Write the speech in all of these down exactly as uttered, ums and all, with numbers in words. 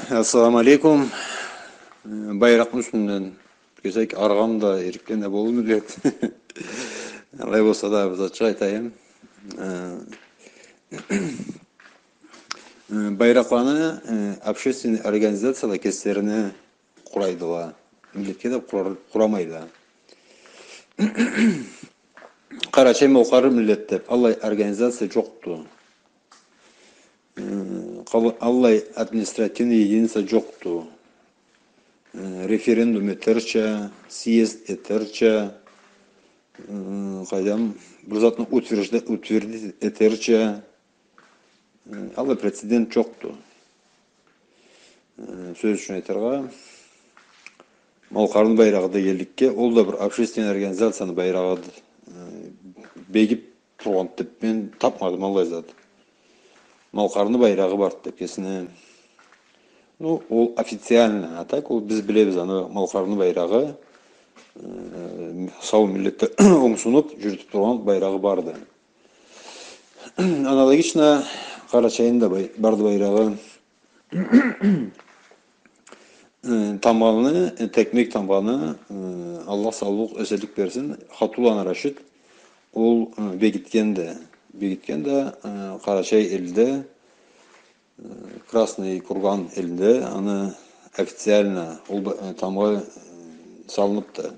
Ассаламу алейкум. Э, байракъны юсюнден кесек арыгъан да, эрикген да болур, миллет. Алай болса да, бир затчыкъ айтайым. Э, э, байракъланы, э, общественный организацияла кеслерине къурайдыла. Миллетге да къурар-, къурамайла. Къарачай-Малкъар миллет деб аллай организация джокъду. Э, къала-, аллай административный единица джокъду. Э, референдум этерча, съезд этерча, э, къайдам, бир затны утвержда-, утвердить этерча, э, аллай прецедент джокъду. Э, сёз ючюн айтыргъа, Малкъарны байрагъы дегенликге, ол да бир общественный организацияны байрагъыды. Э, бегиб тургъанды деб мен табмадым аллай зат. Малкъарны байрагъы барды деб кесине. Ну, ол официально, а так ол биз билебиз, аны Малкъарны байрагъы, э, сау миллетде онгсунуб джюрютюб тургъан байрагъы барды. Аналогично Къарачайны да бай-, барды байрагъы. Э, тамгъаны, э, текмек тамгъаны, э, Аллах саулукъ, эсенлик берсин, Хатуланы Рашид, ол, э, бегитген да, бегитген да, э, Къарачай элде, э, Красный Курган элде аны официально ол ба-, э, тамгъа, э, салыныбды.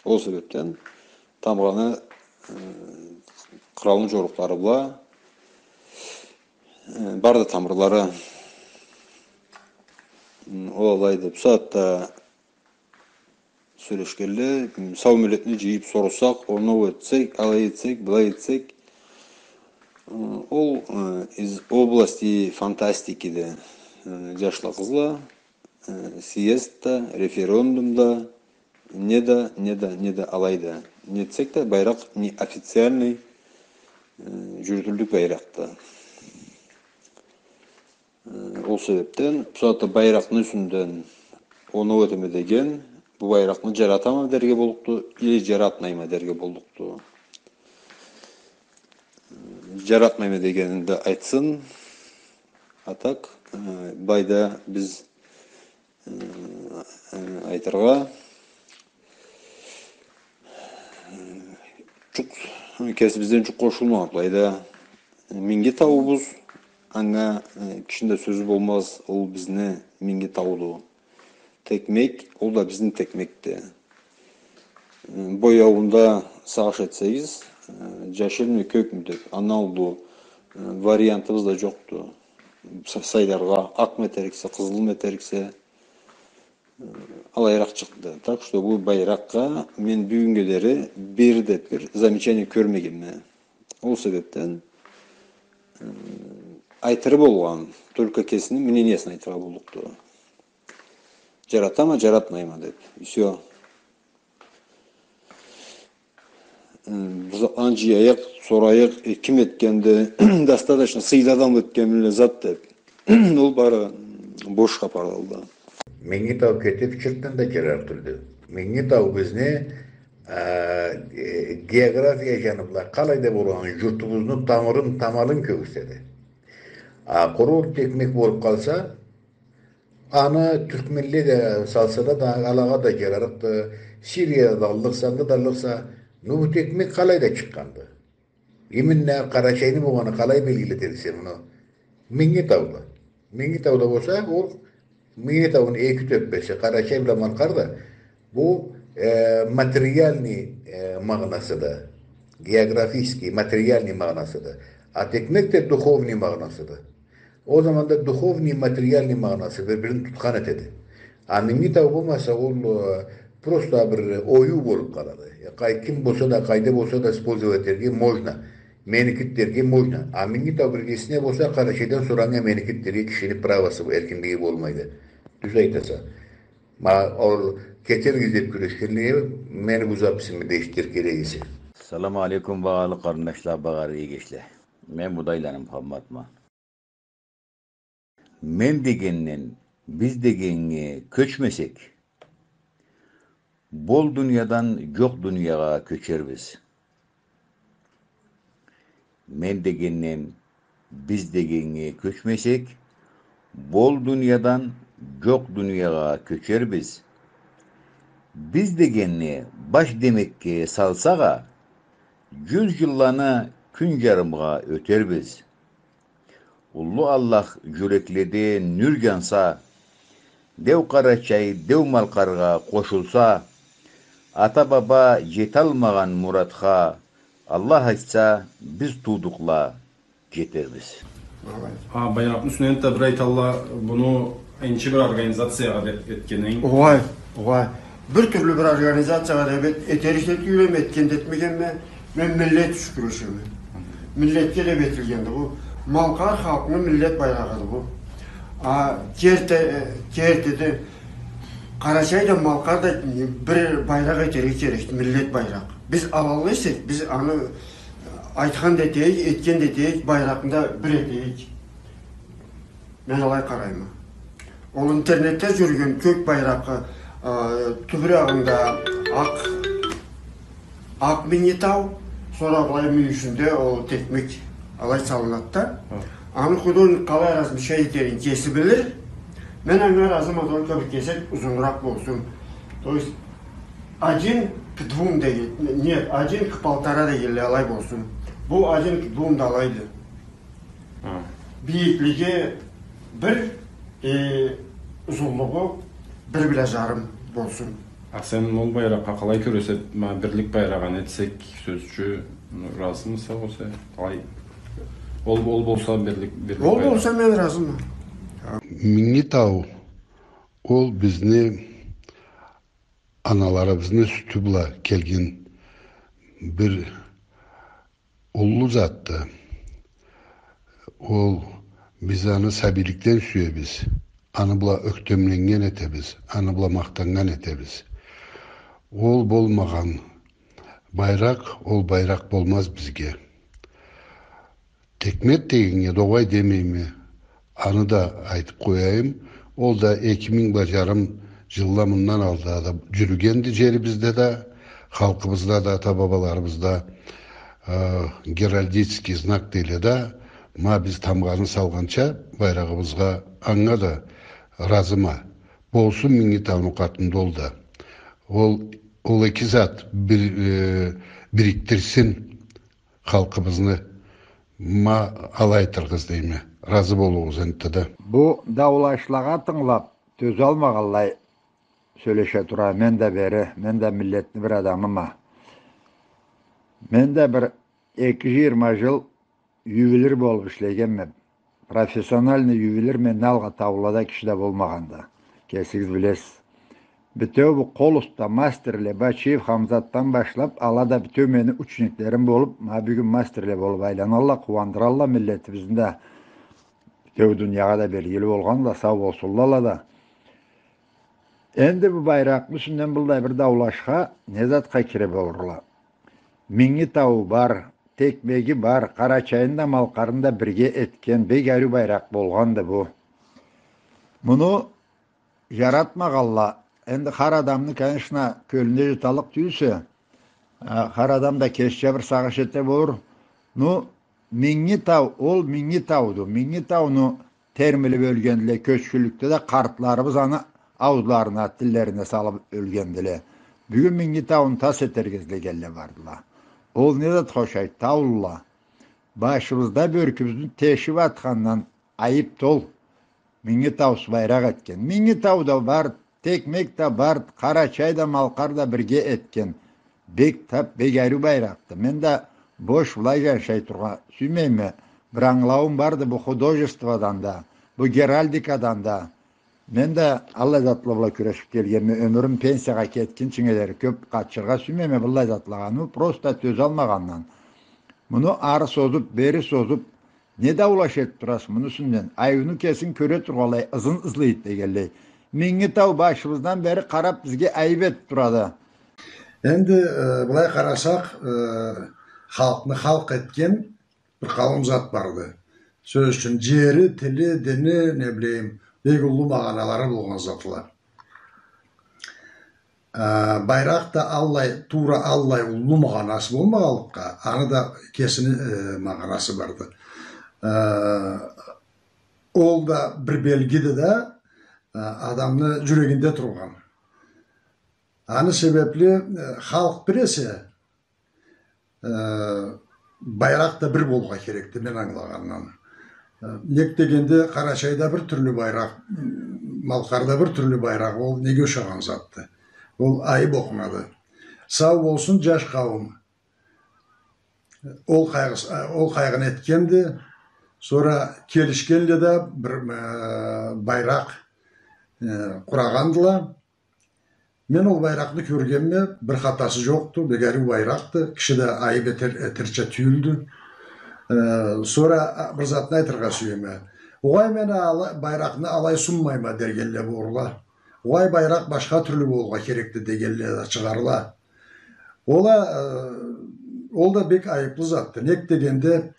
Ол себебден тамгъаны, э, къралны джорукълары бла, э, барды тамырлары. М, ол алайды. Бусагъатда сёлешгенле, м, сау миллетни джыйыб сорсакъ, оноу этсек, алай этсек, былай этсек, м, ол, э, из области фантастикиди. Э, джашла, къызла, э, съезд да, референдум да, не да, не да, не да, алай да. Не этсек да, байракъ неофициальный, э, джюрютюллюк байракъды. Э, ол себебден, бусагъатда байракъны юсюнден оноу этеме деген, бу байракъны джаратама дерге боллукъду, или джаратмайма дерге боллукъду. Э, джаратмайма дегенин да айтсын. А так, э, былайда биз э, э, айтыргъа, э, джукъ, кесибизден джукъ къошулмагъан, былайда Минги тауубуз, анга, э, кишини да сёзю болмаз, ол бизни Минги тауду. Текмек, ол да бизни текмекди. Э, бояуунда сагъыш этсегиз, э, джашилми, кёкмю деб, андан уллу, э, вариантыбыз да джокъду. Са-, сайларгъа, акъмы этериксе, къызылмы этериксе, э, алайыракъ чыкъды. Так что бу байракъгъа мен бюгюннге дери бир да бир замечание кёрмегенме. Ол себебден, э, айтыры болгъан, только кесини мнениесин айтыргъа боллукъду. Джаратама, джаратмайма деб. И всё. Э, бир затланы джыяйыкъ, сорайыкъ, э, ким этгенди, достаточно сыйлы адам этгенмиле зат деб. Ол бары бош хапарладыла. Минги тау кетиб чыртдан да джарар тюлдю. Минги тау бизни, э, э, география джаны бла къалайда болгъан джуртубузну тамырын, тамалын кёргюзтеди. А къуру текмек болуб къалса, аны тюркменле да салсала да, алагъа да джарарыкъды, Сирияда да аллыкъса, анда да аллыкъса, ну бу текмек къалайда чыкъгъанды? Именно Къарачайны болгъаны къалай белгиледи эсе муну? Минги тауда. Минги тауда болса, ол Минги тауну эки тёппеси, Къарачай бла Малкъар да, бу, э, материальный, э, магъанасыды. Географический, материальный магъанасыды. А текмек да духовный магъанасыды. Ол заманда духовный, материальный магъанасы бир-бирин тутхан этеди. А Минги тау болмаса, ол, э, просто бир оюу болуб къалады. Э, къай-, ким болса да, къайда болса да использовать этерге можно. Меникиди дерге можно. А Минги тау биргесине болса, Къарачайдан сора анга меникиди дерге кишини правосу, эркинлиги болмайды. Тюз айтаса. Ма ол кетеригиз деб кюрешгенлеге мени бу записими да эшитдирирге керек эсе. Салам алейкум, багъалы къарындашла, багъалы эгечле. Мен Будайланы Мухаммадма. Мен дегенден биз дегеннге кёчмесек, бол дуниядан джокъ дуниягъа кёчербиз. Мен дегенден биз дегеннге кёчмесек, бол дуниядан Джокъ дуниягъа кёчербиз. Биз дегенни баш демекге салсакъ а, джюз джылланы кюн джарымгъа ётербиз. Уллу Аллах джюрекледе нюр джанса, деу Къарачай, деу Малкъаргъа къошулса, ата-баба джеталмагъан муратха, Аллах айтса, биз туудукъла джетербиз. А, байракъны юсюнден да бир айталла, муну энчи бир организациягъа деп этгенинг. Огъай, огъай. Бир тюрлю бир организациягъа деп эт-, этерик этгенме, этген да этмегенме, мен миллет ючюн кюрешеме. Миллетге деп этилгенди бу. Малкъар халкъны миллет байрагъыды бу. А, керти, э, кертиди. Къарачай да, Малкъар да бир байракъ этерге керекди, миллет байракъ. Биз алалла эсек, биз аны айтхан да этейик, этген да этейик, байракъны да бир этейик. Мен алай къарайма. Ол интернетде джюрюген кёк байракъны, а, тюбюрегинде акъ, акъ Минги тау, сора былай мюйюшюнде ол текмек алай салынады да. Хы. Аны художник къалай размещать этерин кеси билир. Мен анга разыма, только бир кесек узунуракъ болсун. То есть, один к двум деген, нет, один к полтора дегенлей, алай болсун. Бу один к двум да алайды. Хы. Бийиклиги бир, э, узунлугъу бир бла джарым болсун. А сен ол байракъгъа къалай кёресе, ма, бирлик байрагъын этсек, сёз ючюн, разымыса огъесе, къалай? Ол, ол болса бирлик, бирлик Ол байракъ. Болса мен разыма. Минги тау, ол бизни аналарыбызны сютю бла келген бир уллу затды. Ол, биз аны сабийликден сюебиз. Аны бла ёхтемленнген этебиз, аны бла махтаннган этебиз. Ол болмагъан байракъ, ол байракъ болмаз бизге. Текмек дегеннге да огъай демейме. Аны да айтып къояйым. Ол да эки минг бла джарым джылла мындан алда да джюрюгенди джерибизде да, халкъыбызда да, ата-бабаларыбызда, э, геральдический знак дейле да, ма биз тамгъаны салгъанча байрагъыбызгъа, анга да разыма. Болсун Минги тауну къатында ол да. Ол, ол эки зат бир, э, бирикдирсин халкъыбызны. Ма алай айтыргъа излейме. Разы болугъуз энтта да. Бу даулашлагъа тынгылап, тёзалмагъанлай сёлеше тура, мен да бери, мен да миллетни бир адамыма. Мен да бир эки джыйырма джыл ювелир болуп ишлегенме. Профессиональный ювелир менден алгъа таулада киши да болмагъанды. Кесигиз билесиз. Битеу бу къол уста мастерле, Бачиев Хамзатдан башлап, ала да битеу мени учениклерим болуп, ма бюгюн мастерле болуп айланалла, къууандыралла миллетибизни да. Битеу дуниягъа да белгили болгъанла, сау болсунла ала да. Энди бу байракъны юсюнден быллай бир даулашха, не затха кире болурла? Минги тауу бар, текмеги бар, Къарачайын да, Малкъарын да бирге этген бек ариу байракъ болгъанды бу. Муну джаратмагъанла, энди хар адамны, конечно, кёлюне джаталлыкъ тюйюлсе, а, хар адам да кесича бир сагъыш эте болур. Ну, Минги тау, ол Минги тауду. Минги тауну термилип ёлгендиле, кёчгюнлюкде да къартларыбыз аны аузларына, тиллерине салып ёлгендиле. Бюгюн Минги тауну тас этерге излегенле бардыла. Ол не зат, хош айт, таулула. Башыбызда бёркюбюзню тешип атхандан айып тол. Минги таусуз байракъ этген. Минги тау да бар, текмек да бар, Къарачай да, Малкъар да бирге этген. Бек тап, бек ариу байракъды. Мен да бош былай джаншай тургъа сюймейме. Бир ангылауум барды бу художестводан да, бу геральдикадан да. Мен да аллай затла бла кюрешип келгенме, ёмюрюм пенсиягъа кетгинчинге дери кёп къатышыргъа сюймейме быллай затлагъа. Ну, просто тёзалмагъандан. Муну ары созуп, бери созуп, не даулаш этип тураса муну юсюнден? Айыуну кесин кёре тургъанлай, ызын ызлайт дегенлей. Минги тау башыбыздан бери къарап бизге айып этип турады. Энди, э, былай къарасакъ, э, халкъны халкъ этген бир къауум зат барды. Сёз ючюн, джери, тили, дини, не билейим, бек уллу магъаналары болгъан затла. Э, байракъ да аллай, туура аллай уллу магъанасы болмагъанлыкъгъа, аны да кесини, э, магъанасы барды. Э, ол да бир белгиди да, э, адамны джюрегинде тургъан. Аны себепли, э, халкъ бир эсе, э, байракъ да бир болургъа керекди, мен ангылагъандан. Э, нек дегенде, Къарачайда бир тюрлю байракъ, м, Малкъарда бир тюрлю байракъ, ол неге ушагъан затды? Ол айыб окъунады. Сау болсун джаш къауум. Ол къайгъыс-, ол къайгъыны этгенди. Сора келишгенле да бир, э, байракъ, э, къурагъандыла. Мен ол байракъны кёргенме, бир хатасы джокъду, бек ариу байракъды, киши да айыб этер-, этерча тюйюлдю. Э, сора, а, бир затны айтыргъа сюеме. Огъай, мен ала-, байракъны алай сунмайма дегенле болурла. Огъай, байракъ башха тюрлю болургъа керекди дегенле да чыгъарла. Ол а, э, ол да бек айыблы затды. Нек дегенде,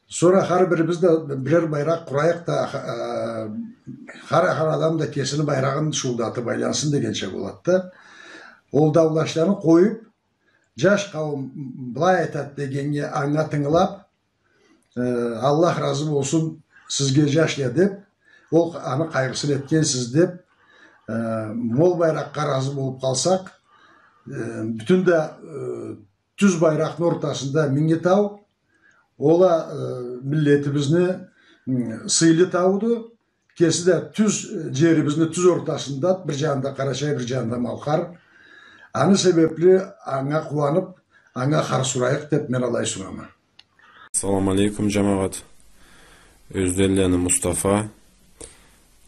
сора хар бирибиз да бирер байракъ къурайыкъ да, э, хар, хар адам да кесини байрагъын шуулдатыб айлансын дегенча болады да. Ол даулашланы къоюб, джаш къауум былай айтады дегеннге анга тынгылаб, э, Аллах разы болсун сизге, джашла, деб, ол аны къайгъысын этгенсиз деб, э, мол байракъгъа разы болуб къалсакъ, э, бютюн да, э, тюз байракъны ортасында Минги тау, ол а, э, миллетибизни, м, сыйлы тауду. Кеси да тюз, э, джерибизни тюз ортасында, бир джанында Къарачай, бир джанында Малкъар. Аны себепли анга къууаныб, анга харс урайыкъ деб мен алай сунама. Салам алейкум, джамагъат. Ёзденлени Мустафа.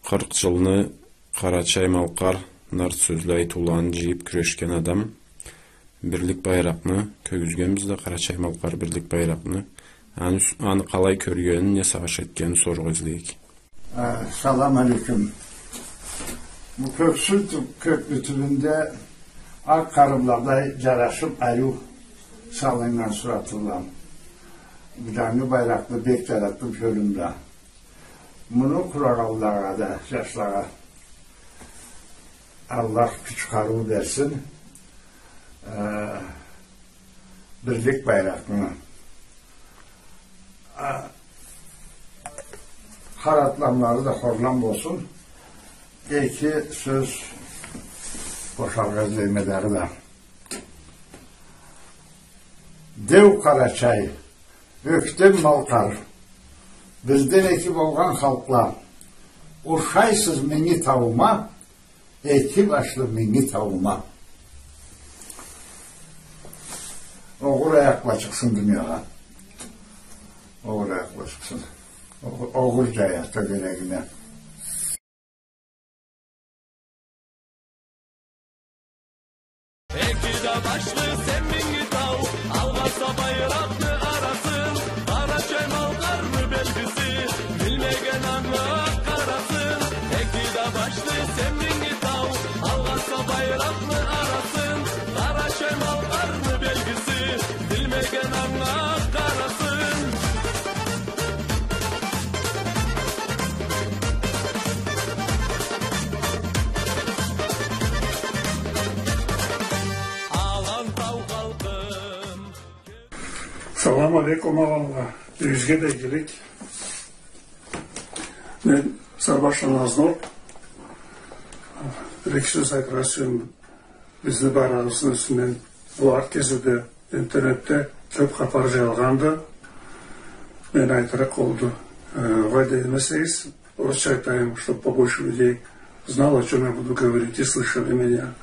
Къыркъ джылны Къарачай-Малкъар нарт сёзлю айтыуланы джыйыб кюрешген адам. Бирлик байракъны кёргюзгенбиз да, Къарачай-Малкъар бирлик байракъны. Аны с-, аны къалай кёргенин, не сагъыш этгенин сорургъа излейик. А, салам алейкум. Бу кёксюн тюб-, кёкню тюбюнде акъ къарынлардай джарашыб, ариу салыннган суратла. Бу джангы байракъны бек джаратдым кёлюмде. Муну къурагъанлагъа да, джашлагъа Аллах кюч-къарыу берсин. Э, бирлик байракъны. А, хар атламлары да хорлам болсун. Эки сёз къошаргъа излейме дагъыда. Деу Къарачай, ёктем Малкъар, бизден эки болгъан халкъла, ушайсыз Минги таума, эки башлы Минги таума. Огъур аякъла чыкъсын дуниягъа. Огъур аякъла чыкъсын. Огъур, огъур джая тёгерегине. Эки да башлы сен Минги тау, алгъасла байракъны арасын, Къарачай-Малкъарны белгиси, билмеген анга къарасын. Эки да башлы сен Минги тау, алгъасла байракъны арасын, Къарачай-Малкъарны белгиси, билмеген анга къарасын. Салам алейкум, аланла. Юйюгюзге да игилик. Мен Сарбашны Азнур. Бир-эки сёз айтыргъа сюеме. Бизни байрагъыбызны юсюнден бу арт кезиуде интернетде кёб хапар джайылгъанды. Мен айтырыкъ болду. Э, огъай да демесегиз, орусча айтайым, чтоб побольше людей знало, о чём я буду говорить, и слышали меня.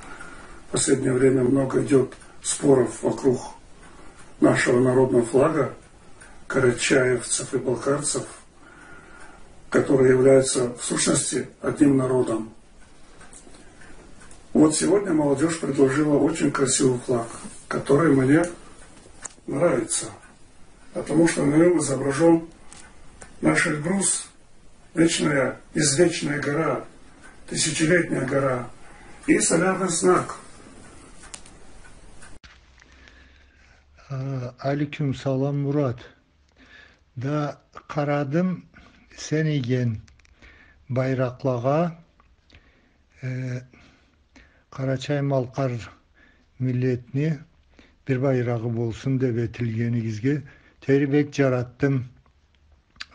В последнее время много идёт споров вокруг нашего народного флага, карачаевцев и балкарцев, которые являются, в сущности, одним народом. Вот сегодня молодёжь предложила очень красивый флаг, который мне нравится, потому что на нём изображён наш Эльбрус, вечная, извечная гора, тысячелетняя гора и солярный знак. А, алейкум салам, Мурат. Да къарадым сен ийген байракълагъа, э, къарачай-малкъар миллетни бир байрагъы болсун деп этилгенигизге тери бек жаратдым.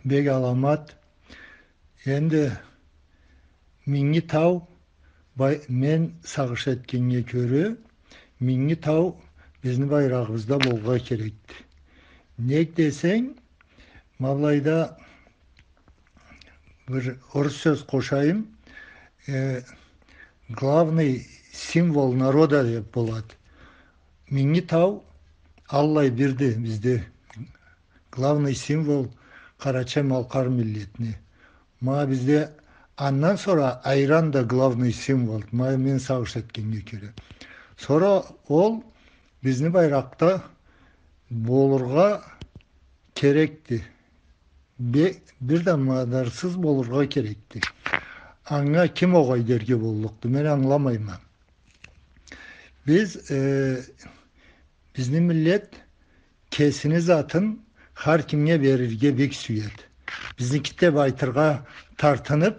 Бек аламат. Энди Минги тау, бай-, мен сагъыш этгеннге кёре, Минги тау бизни байрагъыбызда болургъа керекди. Нек десенг, ма былайда бир орус сёз къошайым, э, главный символ народа деп болады. Минги тау аллай бирди бизде. Главный символ къарачай-малкъар миллетни. Ма бизде андан сора айран да главный символ. Ма мен сагъыш этгеннге кёре. Сора ол бизни байракъда болургъа керекди. Бе-, бир да мадарсыз болургъа керекди. Анга ким огъай дерге боллукъду? Мен ангыламайма. Биз, э, бизни миллет кесини затын хар кимге берирге бек сюеди. Бизники деп айтыргъа тартынып,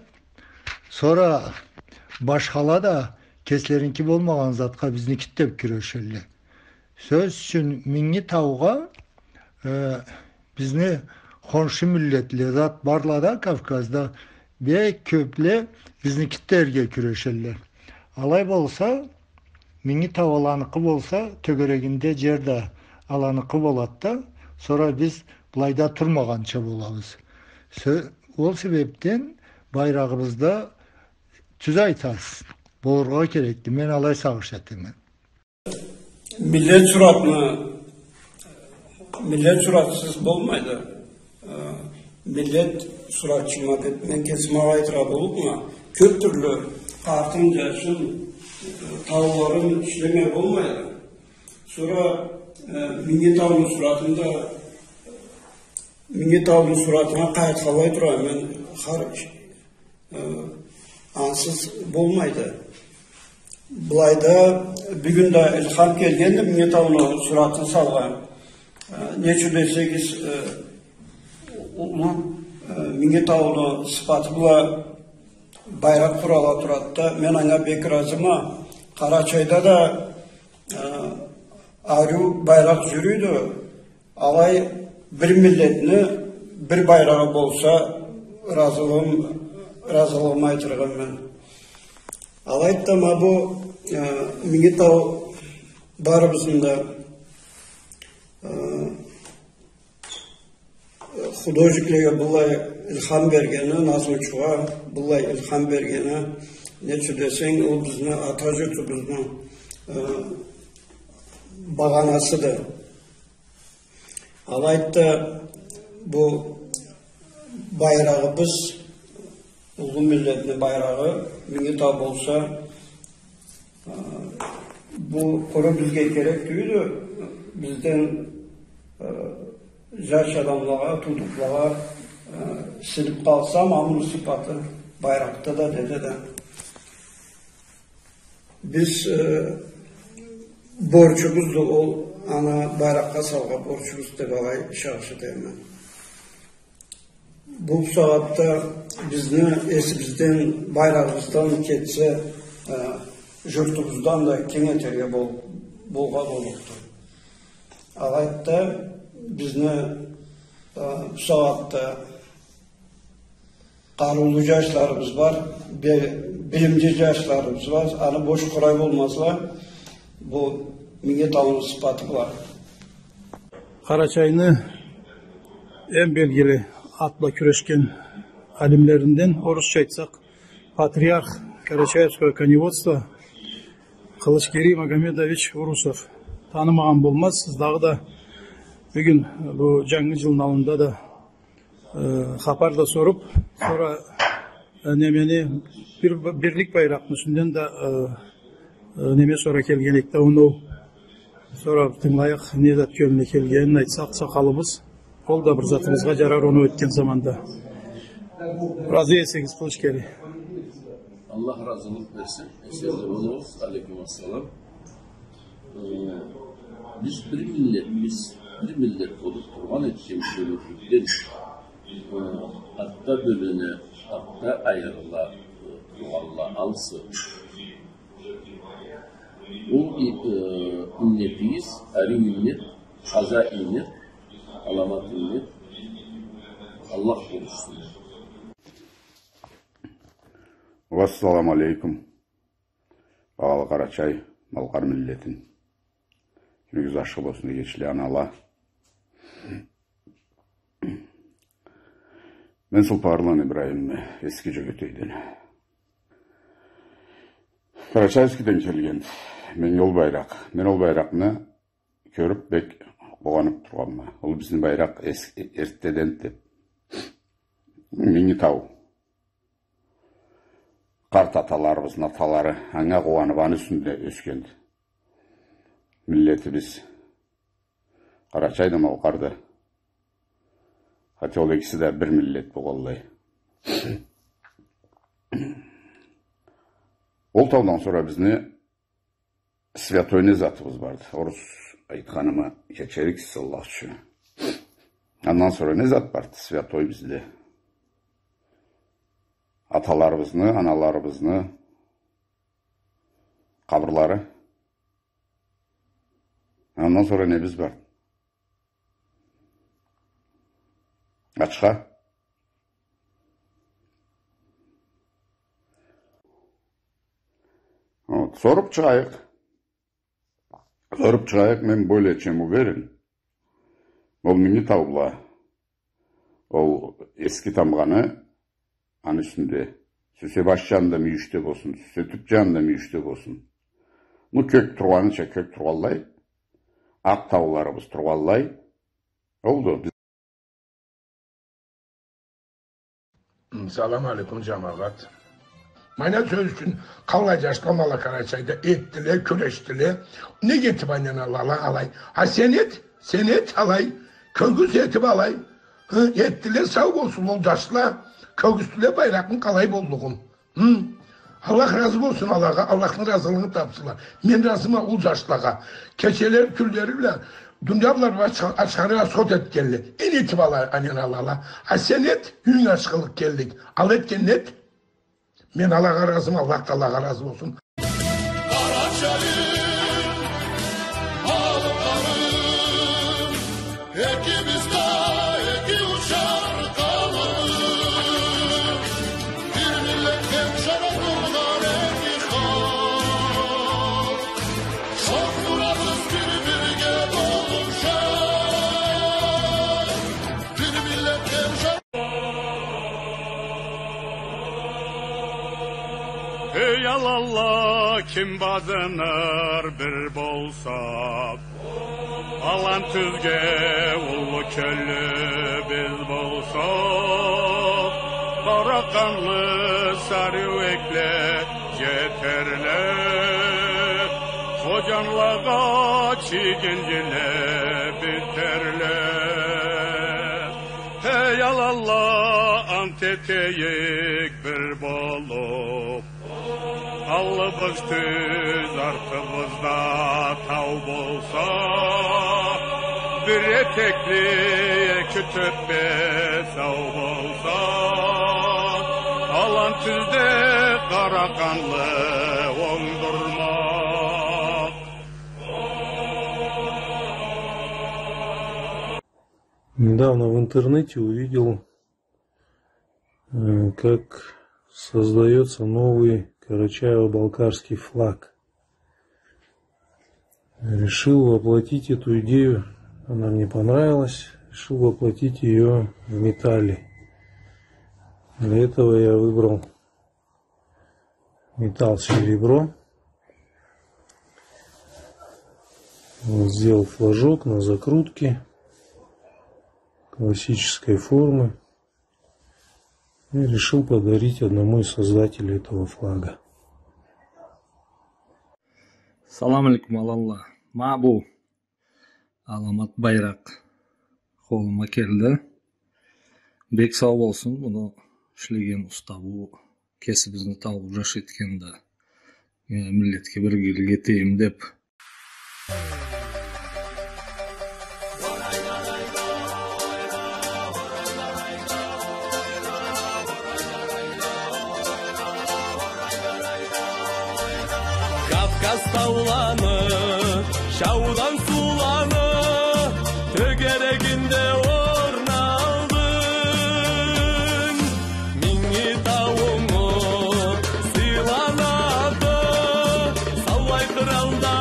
сора башхала да кеслеринки болмагъан затха бизники деп кюрешелле. Сёз ючюн, Минги таугъа, э, бизни хоншу миллетле зат барла да Кавказда, бек кёпле бизники дерге кюрешелле. Алай болса, Минги тау аланыкъы болса, тёгерегинде джер да аланыкъы болады да, сора биз былайда турмагъанча болабыз. Сё-, ол себепден байрагъыбызда, тюз айтасыз, болургъа керекди. Мен алай сагъыш этеме. Миллет суратны, миллет суратсыз болмайды. Э, миллет суратчыма деп мен кесим алай айтыргъа боллукъма. Кёп тюрлю къартын, джашын, э, тауларын ишлемеге болмайды. Сора, э, Минги тауну суратын да, Минги тауну суратына къайгъыргъанлай турама мен хар иш-, Э, ансыз болмайды. Былайда бюгюн да илхам келгенди Минги тауну суратын салгъа. Э, не ючюн десегиз, э, уллу, э, Минги тауну сыфаты бла байракъ къурала турады да, мен анга бек ыразыма. Къарачайда да, э, ариу байракъ джюрюйдю. Алай бир миллетни бир байрагъы болса, ыразылыгъым-, ыразылыгъымы айтыргъа мен. Алайды да, ма бу, э, Минги тау барыбызны да, э, художниклеге быллай илхам бергени, назмучугъа быллай илхам бергени, не ючюн десенг, ол бизни ата джуртубузну, э, багъанасыды. Алайды да, бу байрагъыбыз, уллу миллетни байрагъы, Минги тау болса, э, бу къуру бизге керек тюйюлдю, бизден, э, джаш адамлагъа, туудукълагъа, э, сингип къалса, ма муну сыфаты байракъда да, неде да. Биз, э, борчубузду ол, аны байракъгъа салгъа борчубуз деп алай сагъыш этеме мен. Бу сагъатда бизни эсибизден, байрагъыбыздан кетсе, э, джуртубуздан да кенг этерге бол-, болгъа боллукъду. Алайды да, бизни, э, бу сагъатда къарыулу джашларыбыз бар, бе-, билимли джашларыбыз бар. Аны бош къурай болмазла. Бу Минги тауну сыфаты бла. Къарачайны эм белгили ат бла кюрешген алимлеринден, орусча айтсакъ, патриарх карачаевского коневодства Къылычгерий Магомедович Урусов. Танымагъан болмаз. Сиз дагъыда бюгюн бу джангы джылны аллында да э, хапар да соруп, сора, э, немени, бир, бирлик байракъны юсюнден да, э, э, неме сора келген эдик да, оноу. Сора тынгылайыкъ, не зат кёлюне келгенин айтса акъсакъалыбыз. Ол да бир затыбызгъа джарар оноу этген заманда. Разы эсегиз, Къылычгерий. Аллах разылыкъ берсин. Эсенлик болугъуз. Алейкум ассалам. Э, биз бир миллетбиз, бир миллет болуп тургъан этген кёллюкден, э, атда бёлене, атда айырыла, э, тургъанла алысы. Ол и-, э, иннетигиз, ариу иннет, таза иннет, аламат иннет. Аллах болушсун. Уассаламу алейкум. Багъалы Къарачай, Малкъар миллетим. Кюнюгюз ашхы болсун, эгечле, анала. Мен Сулпарланы Ибрагъимме, Эски Жёгетейден. Карачаевскиден келген. Мен ол байракъ. Мен ол байракъны кёрюп бек къууанып тургъанма. Ол бизни байракъ эс-, э-, эртдеден деп. Минги тау. Къарт аталарыбызны аталары анга къууанып, аны юсюнде ёсген миллетибиз. Къарачай да, Малкъар да. Хотя ол экиси да бир миллет болгъанлай. Ол таудан сора бизни святой не затыбыз барды? Орус айтханыма кечериксиз, Аллах ючюн. Андан сора не зат барды святой бизде? Аталарыбызны, аналарыбызны къабырлары. Андан сора небиз барды? Ачха. Вот, соруп чыгъайыкъ. Соруп чыгъайыкъ, мен более чем уверен. Ол Минги тау бла, ол Эски тамгъаны, аны юсюнде. Сюйсе баш жанында мюйюшде болсун, сюйсе тюп жанында мюйюшде болсун. Ну, кёк тургъаныча кёк тургъанлай, акъ тауларыбыз тургъанлай. Олду. Салам алейкум, жамагъат. Мана сёз ючюн, къаллай жашла ма ала Къарачайда этдиле, кюрешдиле. Неге этип айланалла алай? А сен эт, сен эт алай. Кёргюз этип алай. Хы, этдиле, сау болсун ол жашла. Кёргюзтдюле байракъны къалай боллугъун. Хы? Аллах разы болсун алагъа, Аллахны разылыгъын тапсынла. Мен разыма ол жашлагъа. Кечелери, кюнлери бла дуния бла ачха-, ачханы расход этгенле. Энди этип ала, анен алала. А сен эт, юйюнг ашхылыкъ келлик. Ал этгенни эт. Мен алагъа разыма, Аллах да алагъа разы болсун. Къарачайым, Малкъарым, экибиз да эки учар къанат. Бир миллет бла жаратылгъан эки халкъ. Шогъ турабыз бир-бирге болушаб. Бир миллет бла жар- Эй, аланла, ким базыныр бир болса? Алан тюзге уллу кёллю биз болсакъ, къара къанлы сары юекле жетерле, ходжанлагъа чийген жиле битерле. Эй, аланла, ант этейик бир болуб, аллыбыз тюз, артыбыз да тау болса, бир этекли эки тёппе сау болса, алан тюзде къара къанлы онгдурмакъ. Недавно в интернете увидел, э, как создаётся новый карачаево-балкарский флаг. Решил воплотить эту идею, она мне понравилась, решил воплотить её в металле. Для этого я выбрал металл серебро. Вот, сделал флажок на закрутке классической формы и решил подарить одному из создателей этого флага. Салам алейкум, аланла. Ма бу аламат байракъ къолума келди. Бек сау болсун муну ишлеген устабы, кесибизни тауукъ жаш этген да, э, миллетге бир игилик этейим деп. Кавказ тауланы, шаудан сууланы тёгерегинде орун алдынг. Минги тауну Алда